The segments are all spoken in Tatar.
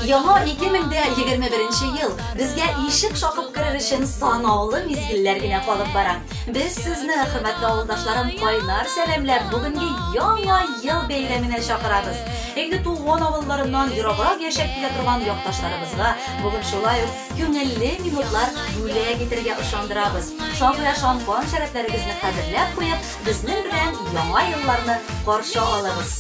Яңа 2021 ел безгә ишек шакып керер өчен санаулы мизгелләр генә калып бара. Без сезне, хөрмәтле авылдашларым, кайнар сәламләп, бүгенге Яңа ел бәйрәменә чакырабыз. Инде туган авылларыннан ераграк яшәп килә торган якташларыбызга бүген шулай ук күңелле минутлар бүләк итәргә ышандырабыз. Шуңа күрә шампан шәрабләрегезне хәзерләп куеп, безнең белән Яңа елларны каршы алыгыз.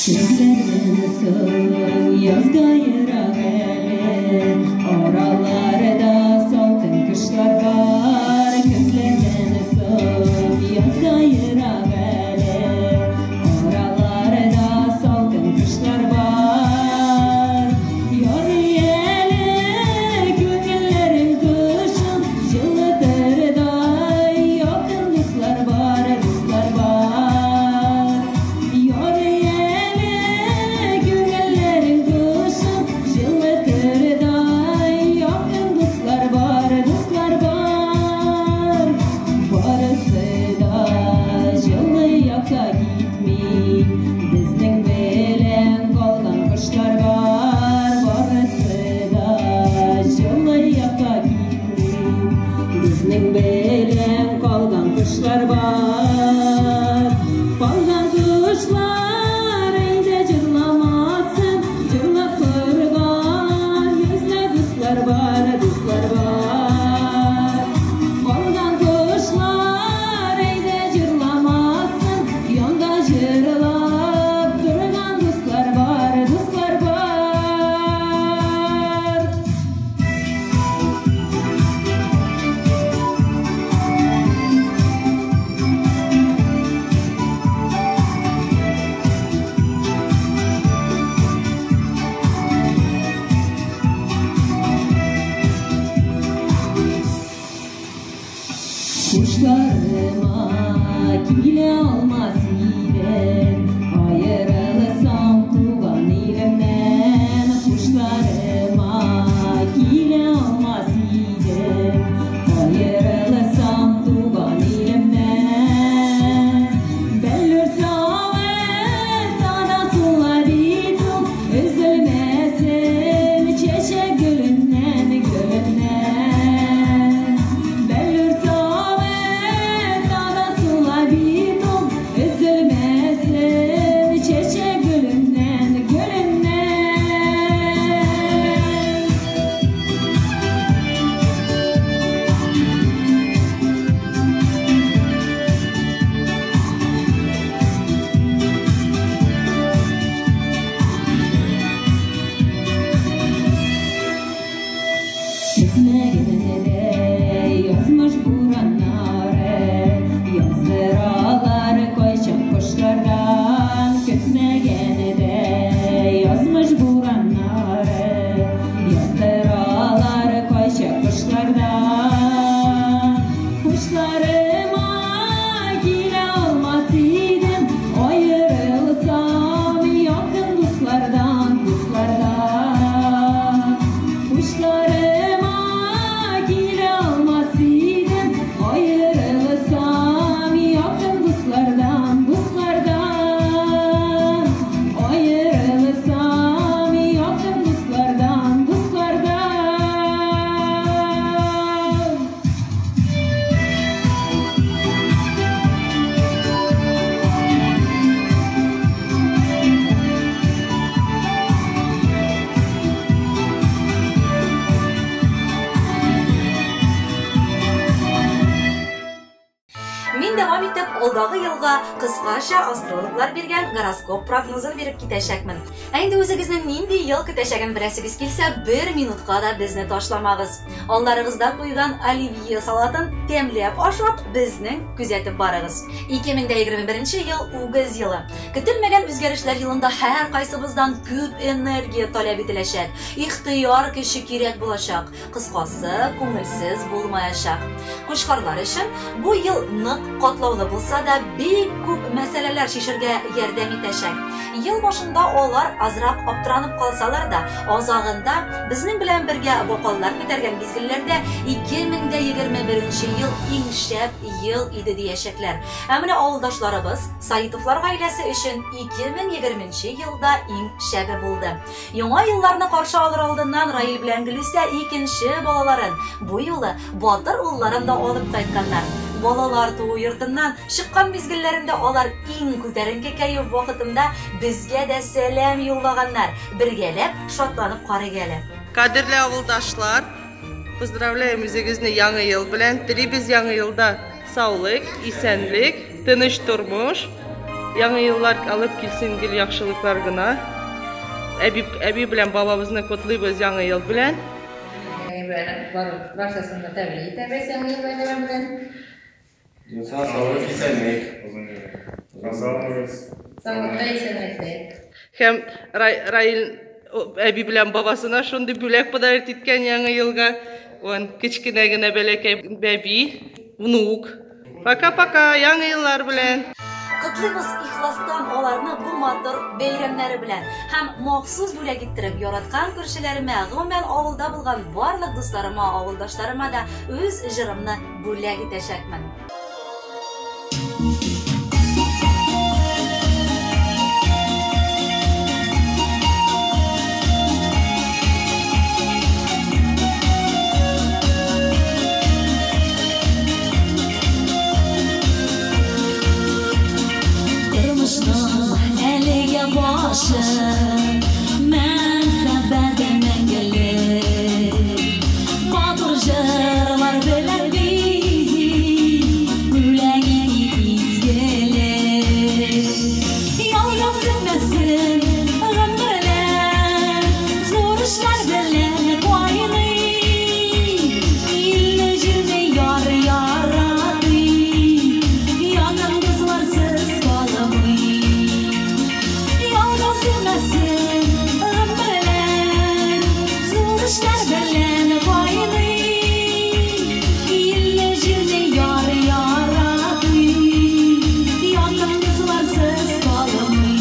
Сүzlәрдән соң язга ерак әле, араларда салкын кышлар бар. Көзләрдән соң язга ерак әле, араларда салкын кышлар бар. Ярый әле күңелләрем кышын җылытырдай якын дуслар бар, дуслар бар. Ярый әле күңелләрем кышын җылытырдай якын дуслар бар, дуслар бар. Барысы да җылы якка китми, безнең белән калган кошлар бар. Барысы да җылы якка китми, безнең белән калган кошлар бар. Калган кошлар әйдә җырламасын, җырлап торган йөзле дуслар бар, дуслар бар. Калган кошлар әйдә җырламасын, янда җырлап торган дуслар бар, дуслар бар. алдыннан алдагы елга кыскача астрологлар биргән гороскоп прогнозын биреп китәчәкмен. Ә инде үзегезнең нинди ел көтәчәген беләсегез килсә, бер минутка да безне ташламагыз. Алларыгызда куйган оливье салатын тәмләп ашап, безнең күзәтеп барыгыз. 2021 ел үгез елы. Көтелмәгән үзгәрешләр елында һәркайсыбыздан күп энергия таләп ителәчәк. Ихтыяр көче кирәк булачак. Кыскасы, күңелсез булмаячак. Кучкарлар өчен бу ел нык катлаулы булса да, бик күп мәсьәләләр чишергә ярдәм итәчәк. Ел башында алар азрак аптыранып калсалар да, азагында безнең белән бергә бокаллар күтәргән мизгелләрдә 2021 ел иң шәп ел иде диячәкләр. Ә менә авылдашларыбыз Саитовлар гаиләсе өчен 2020 елда иң шәбе булды. Яңа елларны каршы алыр алдыннан Раил белән Гөлүсә икенче балаларын, бу юлы батыр улларын да алып кайтканнар. Балалар туу йортыннан чыккан мизгелләрендә алар иң күтәренке кәеф вакытында безгә дә сәлам юллаганнар. Бергәләп шатланып карыйк әле. Кадерле авылдашлар, поздравляем үзегезне Яңа ел белән. Телибез Яңа елда саулык, исәнлек, тыныч тормыш. Яңа еллар алып килсен гел яхшылыклар гына. Әби, әби белән бабабызны котлыйбыз Яңа ел белән. Яңа белән барчасын да тәбрик итәбез Яңа ел бәйрәме белән. Саулык, исәнлек. Саулыкта, исәнлектә. Һәм Раил әби белән бабасына шундый бүләк подарить иткән Яңа елга. Он кечкенә генә бәләкәй бәби, внук. Пока-пока, Яңа еллар белән. Котлыйбыз ихластан аларны бу матур бәйрәмнәре белән һәм махсус бүләк иттереп яраткан күршеләремә, гомумән авылда булган барлык дусларыма, авылдашларыма да үз җырымны бүләк итәчәкмен. Тормышның әлегә башы, мәхәббәт мәңгелек. Матур җырлар белән бизи, бүләк итик изгелек. Ялгыз сүнмәсен гомерләр, зур эшләр белән кайный. Илле җирне яр яратый, якын дусларсыз калмый. Ялгыз сүнмәсен гомерләр, зур эшләр белән кайный. Илле җирне яр яратый, якын дусларсыз калмый.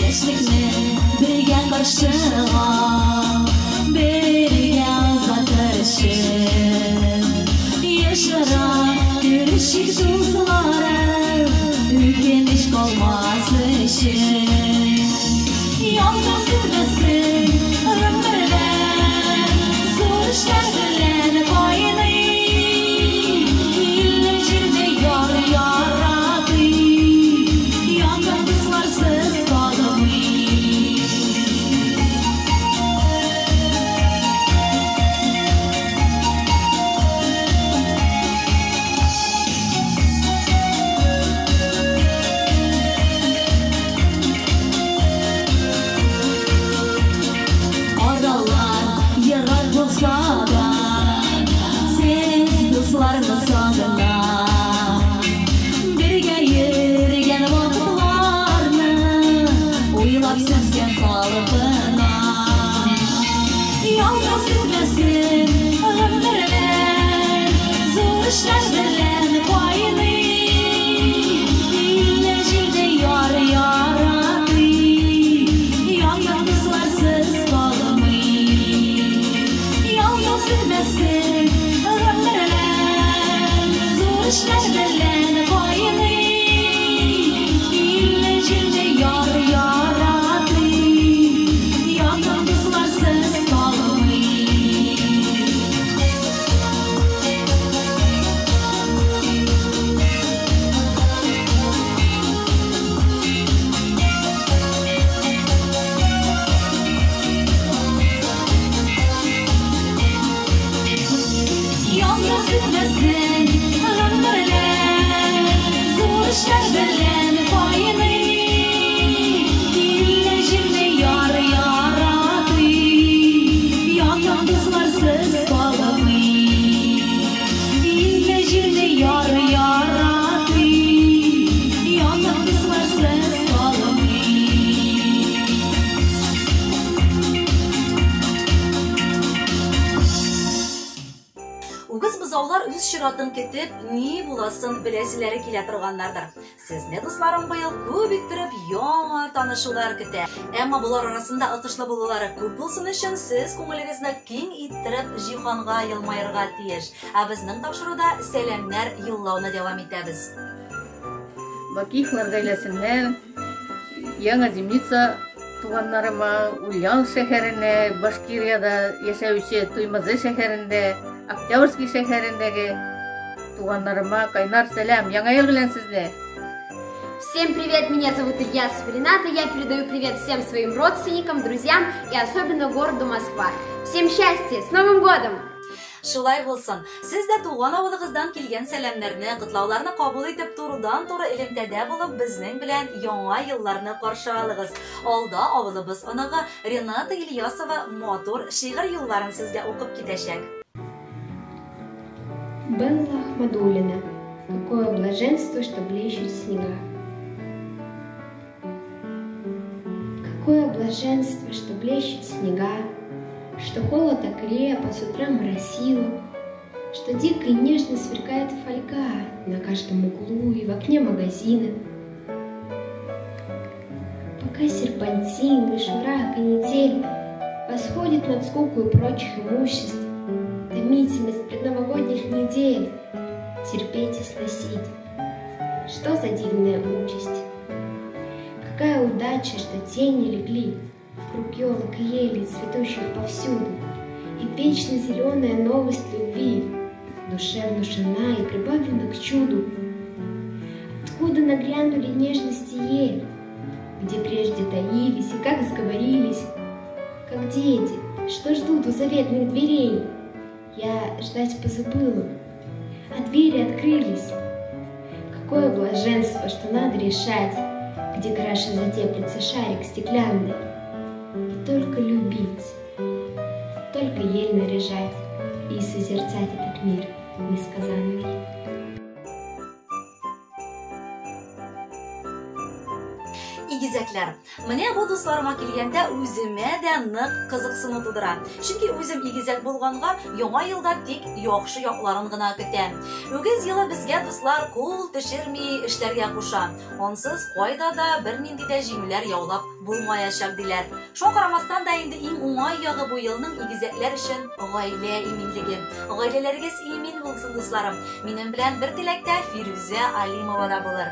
Яшьлекне бергә каршыла, бергә озатышып. Ешрак күрешик дусларым, үкенеч калмас өчен. Ялгыз сүнмәсен гомерләр, зур эшләр белән кайный. Илле җирне яр яратый, якын дусларсыз калмый. Яшәсен гомерләр, зур эшләр белән кайный. Илле җирне яр яратый, якын дусларсыз калмый. Илле җирне яр яратый, якын дусларсыз калмый. Үгез бозаулар үз чиратын көтеп, ни буласын беләселәре килә торганнардыр. Сезне, дусларым, быел күп иттереп яңа танышулар көтә. Әмма болар арасында отышлы булулары күп булсын өчен сез күңелегезне киң иттереп җиһанга елмаерга тиеш. Ә безнең тапшыруда сәламнәр юллауны дәвам итәбез. Бакиевлар гаиләсеннән Яңа Зимница туганнарыма, Ульян шәһәренә, Башкириядә яшәүче Туймазы шәһәрендә, Октябрьский шәһәрендәге туганнарыма кайнар сәлам. Яңа ел белән сезне! Всем привет, меня зовут Ильясова Рената, я передаю привет всем своим родственникам, друзьям и особенно городу Москва. Всем счастья, с Новым годом! Шулай булсын. Сез дә туган авылыгыздан килгән сәламнәрне, котлауларны кабул итеп, турыдан-туры элемтәдә булып, безнең белән яңа елларны каршы алыгыз. Алда авылыбыз оныгы Рената Ильясова матур шигырь юлларын сезгә укып китәчәк. Белла Ахмадуллина. Какое блаженство, что блещут снега. Какое блаженство, что блещут снега, что холод окреп, а с утра моросило, что дико и нежно сверкает фольга на каждом углу и в окне магазина. Пока серпантин и шврак и недель восходит над скукою прочих имуществ, томительность предновогодних недель терпеть и сносить. Что за дивная участь? Какая удача, что тени легли вкруг елок и елей, цветущих повсюду, и вечно зеленая новость любви душе внушена и прибавлена к чуду. Откуда нагрянули нежности ель, где прежде таились и как сговорились, как дети, что ждут у заветных дверей. Я ждать позабыла, а двери открылись. Какое блаженство, что надо решать, где краше затеплится шарик стеклянный. И только любить, только ель наряжать и созерцать этот мир несказанный. Игезәкләр. Менә бу дусларыма килгәндә үземә дә нык кызыксыну тудыра. Чөнки үзем игезәк булганга яңа елда тик яхшы якларын гына көтәм. Үгез елы безгә, дуслар, кул төшерми эшләргә куша. Ансыз кайда да бернинди дә җиңүләр яулап булмаячак диләр. Шуңа карамастан да инде иң уңай ягы бу елның игезәкләр өчен гаилә иминлеге. Гаиләләрегез имин булсын, дусларым. Минем белән бер теләктә Фирүзә Алимова да булыр.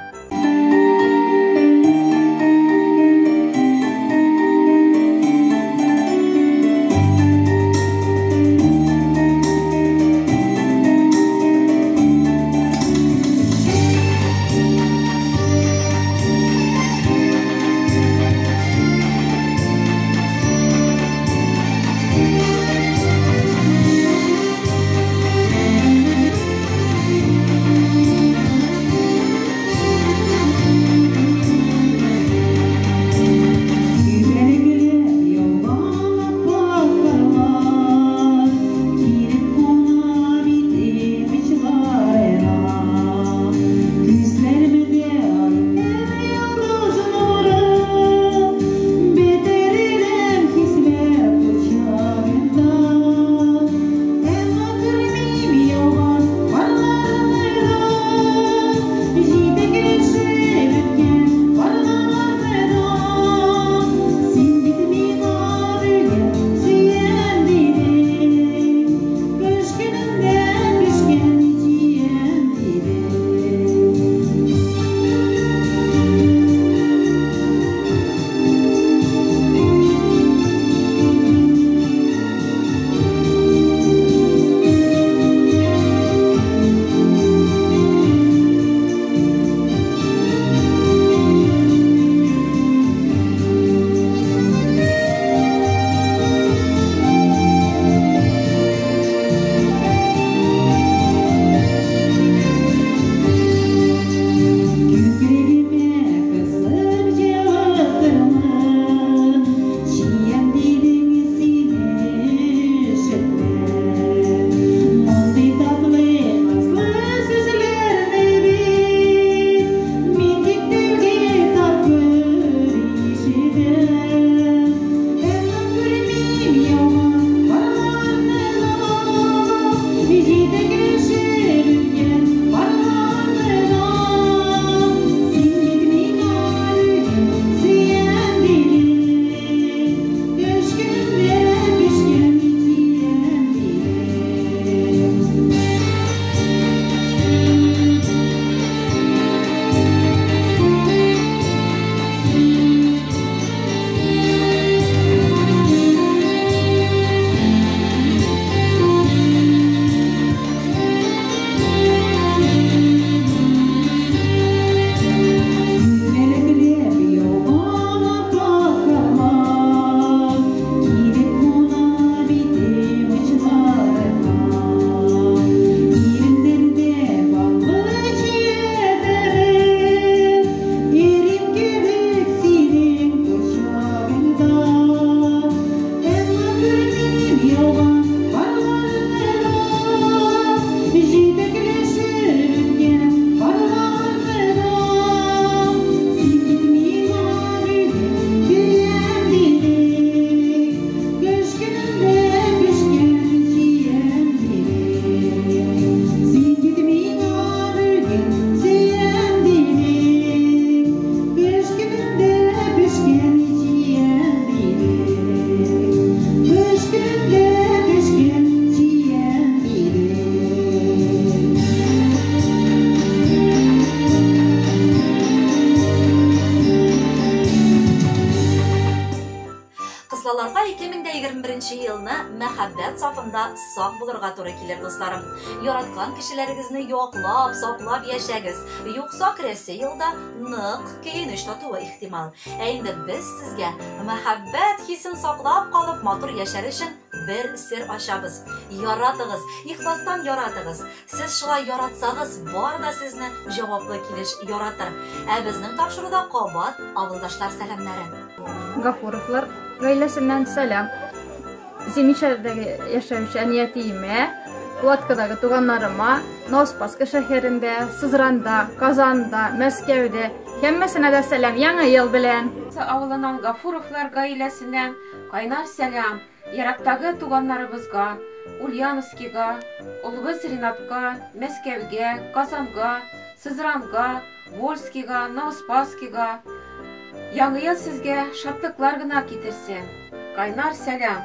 Бакаларга 2021 елны мәхәббәт сафында сак булырга туры килер, дусларым. Яраткан кешеләрегезне яклап, саклап яшәгез. Юкса керәсе елда нык көенеч татуы ихтимал. Ә инде без сезгә мәхәббәт хисен саклап калып матур яшәр өчен бер сер ачабыз. Яратыгыз, ихластан яратыгыз. Сез шулай яратсагыз, бар да сезне җаваплы килеш яратыр. Ә безнең тапшыруда кабат авылдашлар сәламнәре. Гафуровлар гаиләсеннән сәлам. Зимичәдәге яшәүче әниятиемә, Кулаткадагы туганнарыма, Новоспасска шәһәрендә, Сызранда, Казанда, Мәскәүдә һәммәсенә дә сәлам. Яңа ел белән! Авылыннан Гафуровлар гаиләсеннән кайнар сәлам. Ерактагы туганнарыбызга, Ульяновскига, улыбыз Ринатка, Мәскәүгә, Казанга, Сызранга, Вольскига, Новоспасскига. Яңа ел сезгә шатлыклар гына китерсен. Кайнар сәлам!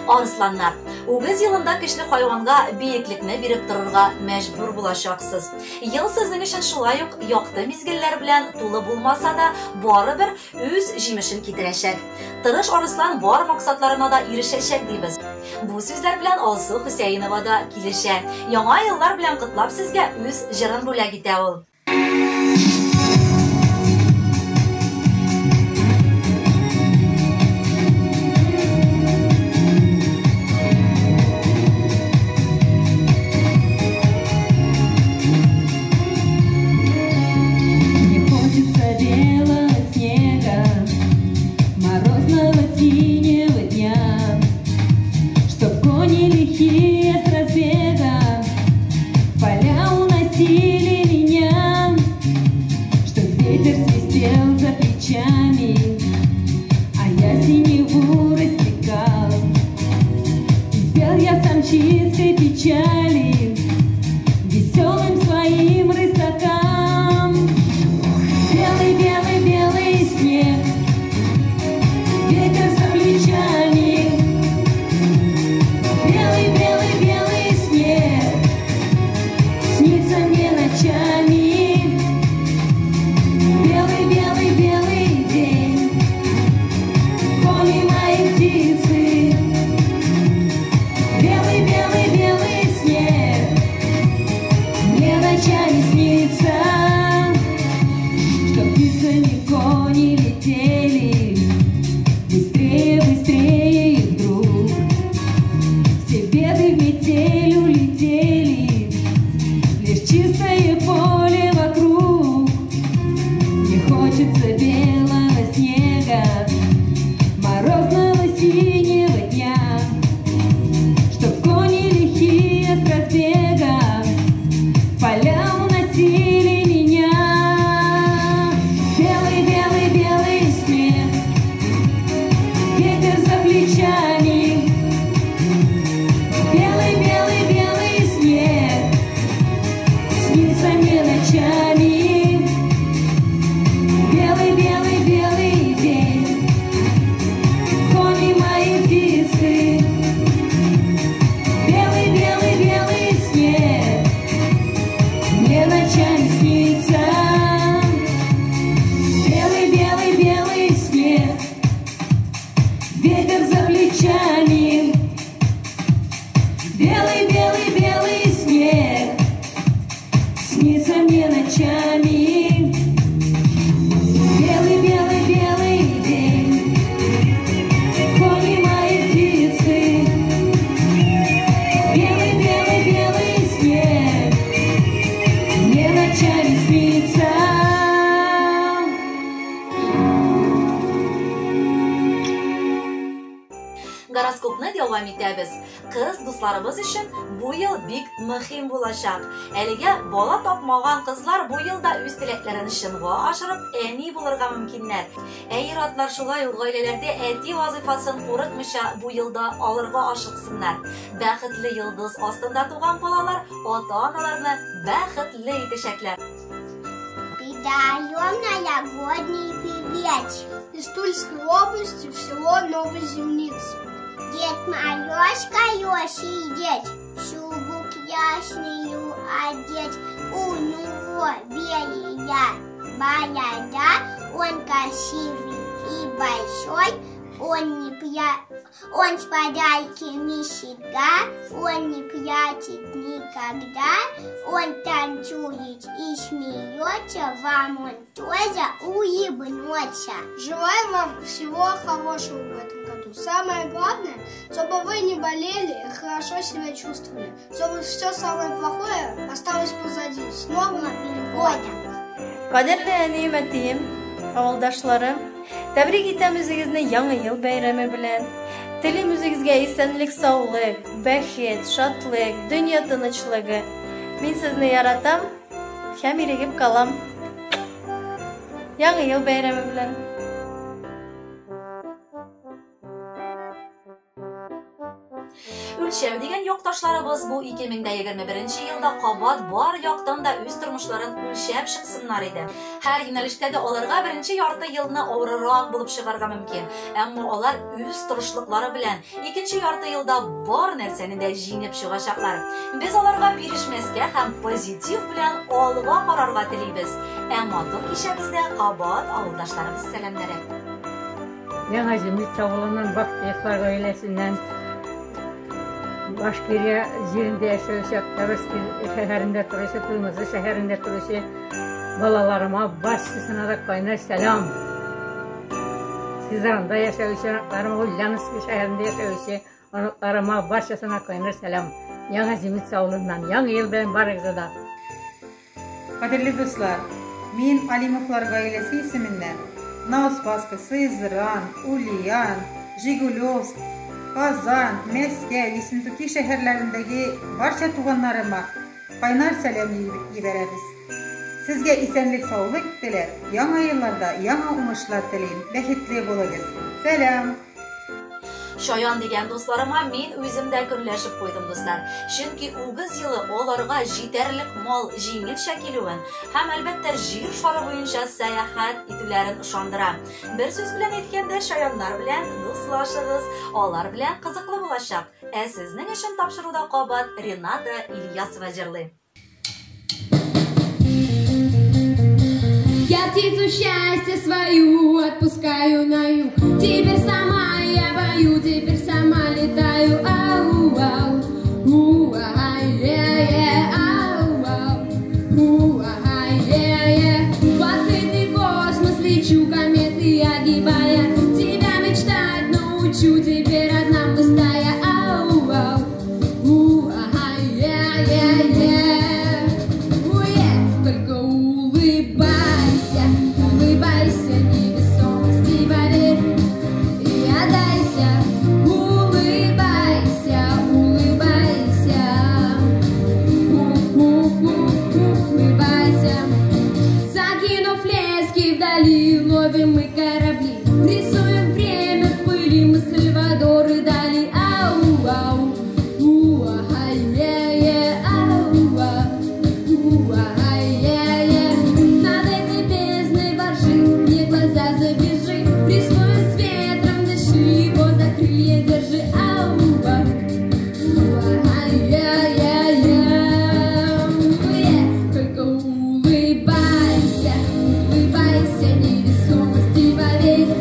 Арысланнар. Үгез елында көчле хайванга биеклекне биреп торырга мәҗбүр булачаксыз. Ел сезнең өчен шулай ук якты мизгелләр белән тулы булмаса да, барыбер үз җимешен китерәчәк. Тырыш арыслан бар максатларына да ирешәчәк дибез. Бу сүзләр белән Алсу Хөсәенова да килешә. Яңа еллар белән котлап сезгә үз җырын бүләк итә ул. Мне хочется белого снега, морозного синего дня, чтоб кони лихие с разбега в поля уносили меня, чтоб ветер свистел за плечами, а я синеву рассекал. И пел я с амчинской печали веселым своим рысакам. Белый, белый, белый снег, ветер за плечами. Белый, белый, белый снег, снится мне ночами. Белый, белый, белый день, кони мои птицы. Белый, белый, белый снег, мне ночами снится, чтоб птицами кони летели быстрее, быстрее, и вдруг все беды в метель улетели, лишь чистое поле вокруг. Мне хочется белого снега, морозного синего дня, чтоб кони лихие с разбега в поля уносили меня. Белый, белый, белый снег, ветер за плечами. Белый, белый, белый снег, снится мне ночами. Белый, белый, белый день, кони мои птицы. Белый, белый, белый снег, мне ночами снится. Белый, белый, белый снег, ветер за плечами. Белый, белый, белый снег, снится мне ночами. Белый, белый, белый день, кони мои птицы. Белый, белый, белый снег, мне ночами снится. Гороскопны дәвам итәбез. Кыз дусларыбыз өчен бу ел бик мөһим булачак. Әлегә бала тапмаган кызлар бу елда үз теләкләрен чынга ашырып, әни булырга мөмкиннәр. Ә ир-атлар шулай ук гаиләләрдә әти вазифасын курыкмыйча бу елда алырга ашыксыннар. Бәхетле йолдыз астында туган балалар ата-аналарны бәхетле итәчәкләр. Передаем новогодний привет. Из Тульской области в село Новоземница. Дед Мороз колеса сидеть, шубу красную одеть, у него белая борода, Он красивый и большой, он не пья... он с подарками всегда, он не плачет никогда, он танцует и смеется, вам он тоже улыбнется. Желаем вам всего хорошего в этом году. Самое главное, чтобы вы не болели и хорошо себя чувствовали, чтобы все самое плохое осталось позади. С Новым годом! Кадерле әнием, әтием, авылдашларым, тәбрик итәм үзегезне Яңа ел бәйрәме белән. Телим үзегезгә исәнлек, саулык, бәхет, шатлык, дөнья тынычлыгы. Мин сезне яратам һәм ирегеп калам. Яңа ел бәйрәме белән. Үлчәү дигән якташларыбыз бу 2021 елда кабат бар яктан да үз тормышларын үлчәп чыксыннар иде. Һәр юнәлештә дә аларга беренче ярты елны авыррак булып чыгарга мөмкин. Әмма алар үз тырышлыклары белән икенче ярты елда бар нәрсәне дә җиңеп чыгачаклар. Без аларга бирешмәскә һәм позитив белән алга карарга телибез. Ә матур кичәбездә кабат авылдашларыбыз сәламнәре. Яңа Җимлек авылыннан Бахтиевлар гаиләсеннән Башкирия җирендә яшәүче, Октябрьский шәһәрендә торучы, Туймазы шәһәрендә торучы балаларыма барчасына да кайнар сәлам. Сызранда яшәүче оныкларыма, Ульяновский шәһәрендә яшәүче оныкларыма барчасына кайнар сәлам. Яңа Җимлек авылыннан Яңа ел белән барыгызны да. Кадерле дуслар, мин Алимовлар гаиләсе исеменнән Новоспасска, Сызран, Ульян, Жигулевск, Казан, Мәскәү, Ессентуки шәһәрләрендәге барча туганнарыма кайнар сәлам җибәрәбез. Сезгә исәнлек, саулык теләп, яңа елларда яңа уңышлар телим. Бәхетле булыгыз. Сәлам! Чаян дигән дусларыма мин үзем дә көнләшеп куйдым, дуслар. Чөнки үгез елы аларга җитәрлек мал җиңелчә килүен һәм, әлбәттә, җир шары буенча сәяхәт итүләрен ышандыра. Бер сүз белән әйткәндә, чаяннар белән дуслашыгыз, алар белән кызыклы булачак. Ә сезнең өчен тапшыруда кабат Рената Ильясова җырлый. Я птицу счастья свою отпускаю на юг. Теперь сама я пою, теперь сама летаю. Ау, ау, у, а, е, е, ау, ау, у, а, е, е. В открытый космос лечу, кометы огибая. Тебя мечтать научу, теперь одна мы стая. Ау, ау, у, а, е, е, е. У, е. Только улыбайся, улыбайся невесомости, поверь. И отдайся, улыбайся, улыбайся. Улыбайся. Закинув лески вдали, ловим мы корабли. Рисуем время в пыли, мы Сальвадор и Дали. Ау, ау, у, а, е, е, ау, ау, у, а, е, е. Над этой бездной воржи, мне глаза завяжи. Рисуем с ветром, дыши, его за крылья держи. Ау, ау, у, а, е, е, е. Е. Только улыбайся, улыбайся невесомости, поверь.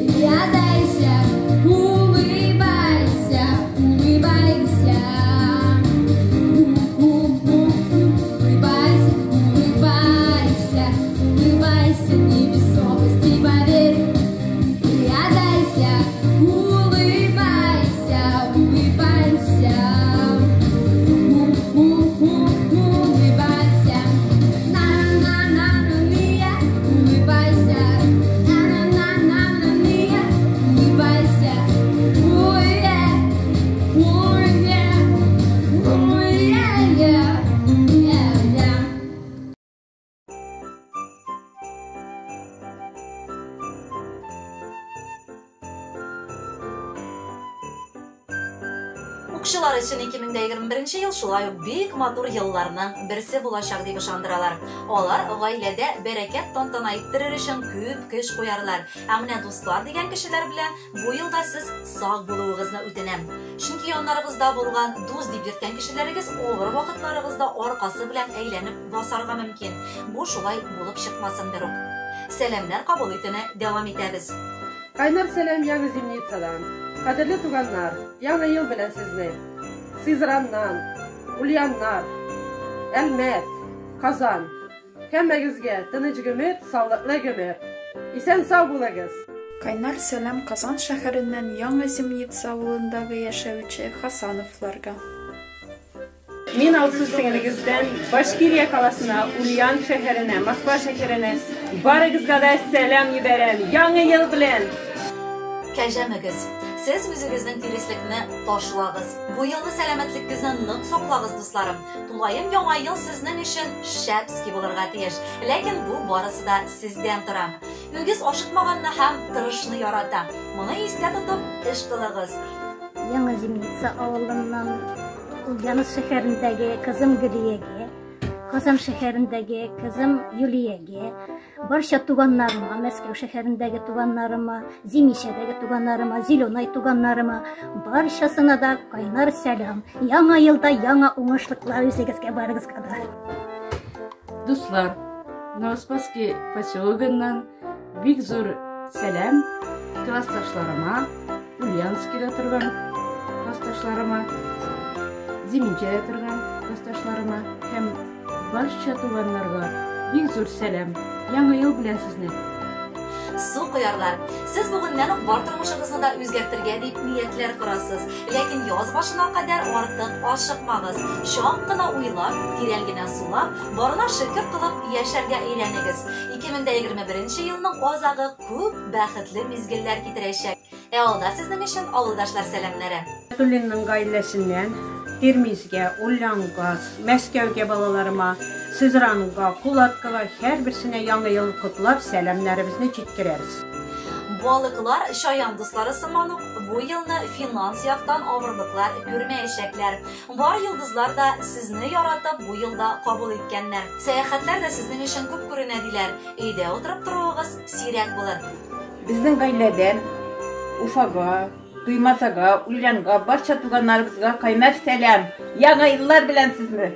И отдайся, улыбайся, улыбайся. Улыбайся, улыбайся, улыбайся невесомости, поверь. И отдайся, улыбайся, улыбайся. Улыбайся. На-на-на-на-на, улыбайся. На-на-на-на-на, улыбайся. Ой-е, ой-е, ой-е-е, е-е. Укчылар өчен 2021 ел шулай ук бик матур елларның берсе булачак дип ышандыралар. Алар гаиләдә бәрәкәт тантана иттерер өчен күп көч куярлар. Ә менә дуслар дигән кешеләр белән бу елда сез сак булуыгызны үтенәм. Чөнки яннарыгызда булган дус дип йөрткән кешеләрегез авыр вакытларыгызда аркасы белән әйләнеп басарга мөмкин. Бу шулай булып чыкмасын берүк. Сәламнәр кабул итүне дәвам итәбез. Кайнар сәлам Яңа Зимницадан. Кадерле туганнар, Яңа ел белән сезне! Сызраннан, Ульяннар, Әлмәт, Казан. Һәммәгезгә тыныч гомер, саулыклы гомер. Исән-сау булыгыз! Кайнар сәлам Казан шәһәреннән Яңа Зимница авылындагы яшәүче Хасановларга. Мин Алсу сеңелегездән Башкирия каласына, Ульян шәһәренә, Москва шәһәренә барыгызга да сәлам җибәрәм. Яңа ел белән! Кәҗәмөгез. Сез үзегезнең тиреслекне ташлагыз. Бу елны сәламәтлеккезне нык саклагыз, дусларым. Тулаем яңа ел сезнең өчен шәпски булырга тиеш. Ләкин бу барысы да сездән тора. Үгез ашыкмаганны һәм тырышны ярата. Моны истә тотып, эш кылыгыз. Яңа Зимница авылыннан Ульяновск шәһәрендәге кызым Гөлиягә, Казан шәһәрендәге кызым Юлиягә, барча туганнарыма, Мәскәү шәһәрендәге туганнарыма, Зимичәдәге туганнарыма, Зеленай туганнарыма, барчасына да кайнар сәлам. Яңа елда яңа уңышлыклар үзегезгә барыгызга да. Дуслар, Новоспасский поселогыннан бик зур сәлам классташларыма, Ульяновскида торган классташларыма, Зиминчәдә торган классташларыма һәм барча туганнарга бик зур сәлам. Яңа ел белән сезне! Су коярлар. Сез бүгеннән үк бар тормышыгызны да үзгәртергә дип ниятләр корасыз. Ләкин яз башына кадәр артык ашыкмагыз. Чак кына уйлап, тирән генә сулап, барына шөкер кылып яшәргә өйрәнегез. 2021 елның азагы күп бәхетле мизгелләр китерәчәк. Ә алда сезнең өчен авылдашлар сәламнәре. Тулинның гаиләсеннән Тирмизгә, Ульянга, Мәскәүгә балаларыма, Сызранга, Кулаткага һәрберсенә Яңа ел котлап сәламнәребезне җиткерәбез. Балыклар чаян дуслары сыман ук бу елны финанс яктан авырлыклар күрмәячәкләр. Бар йолдызлар да сезне яратып бу елда кабул иткәннәр. Сәяхәтләр дә сезнең өчен күп күренә диләр. Өйдә утырып торуыгыз сирәк булыр. Безнең гаиләдән Уфага, Туймазага, Ульянга, барча туганнарыбызга кайнар сәлам! Яңа еллар белән сезне!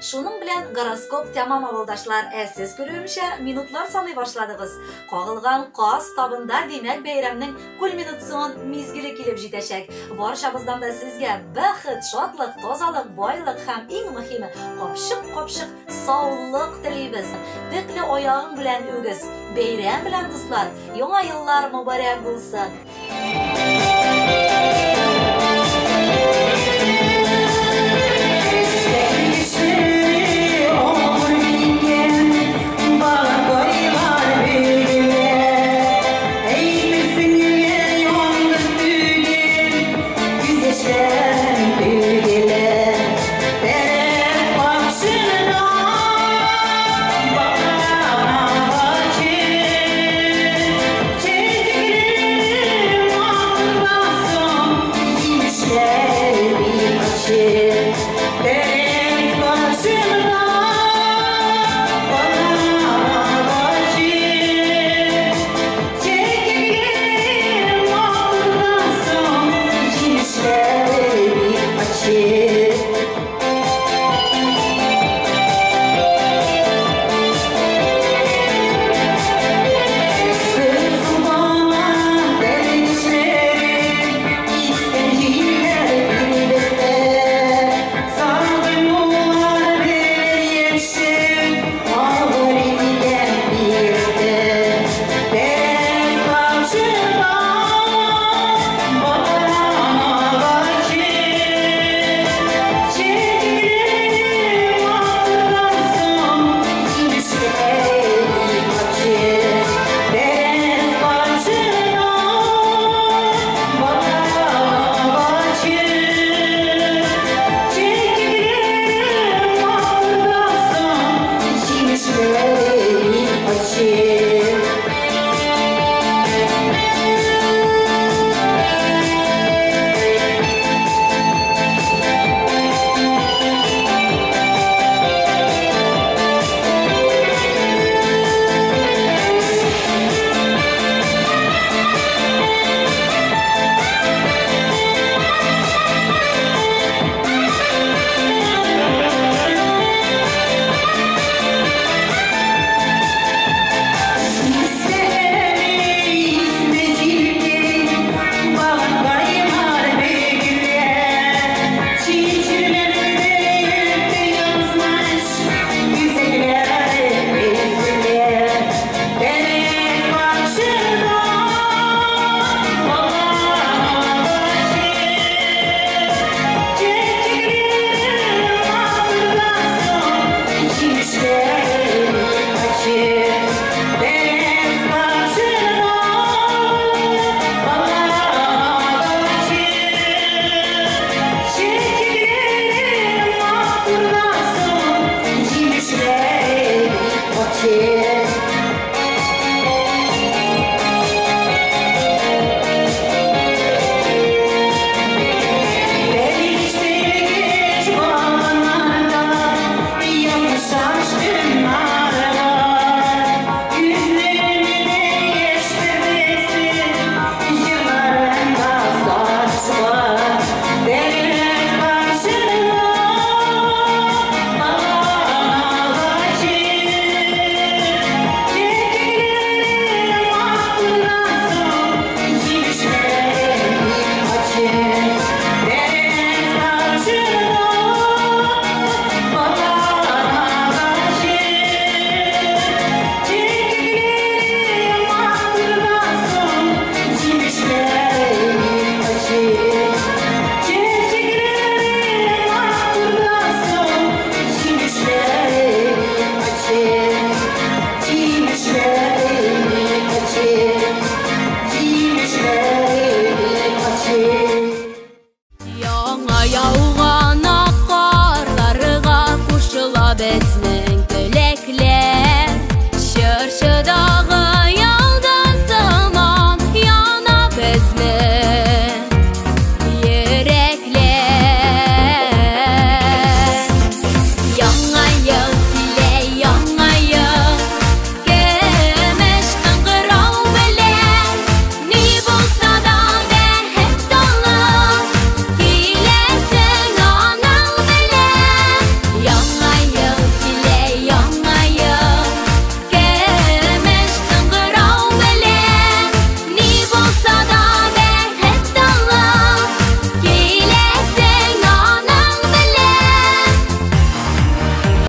Шуның белән гороскоп тәмам, авылдашлар. Ә сез, күрүемчә, минутлар саный башладыгыз. Кагылган каз табында, димәк, бәйрәмнең кульминацион мизгеле килеп җитәчәк. Барчабыздан да сезгә бәхет, шатлык, тазалык, байлык һәм иң мөһиме, капчык-капчык саулык телибез. Төкле аягың белән үгез. Бәйрәм белән, дуслар! Яңа еллар мөбарәк булсын!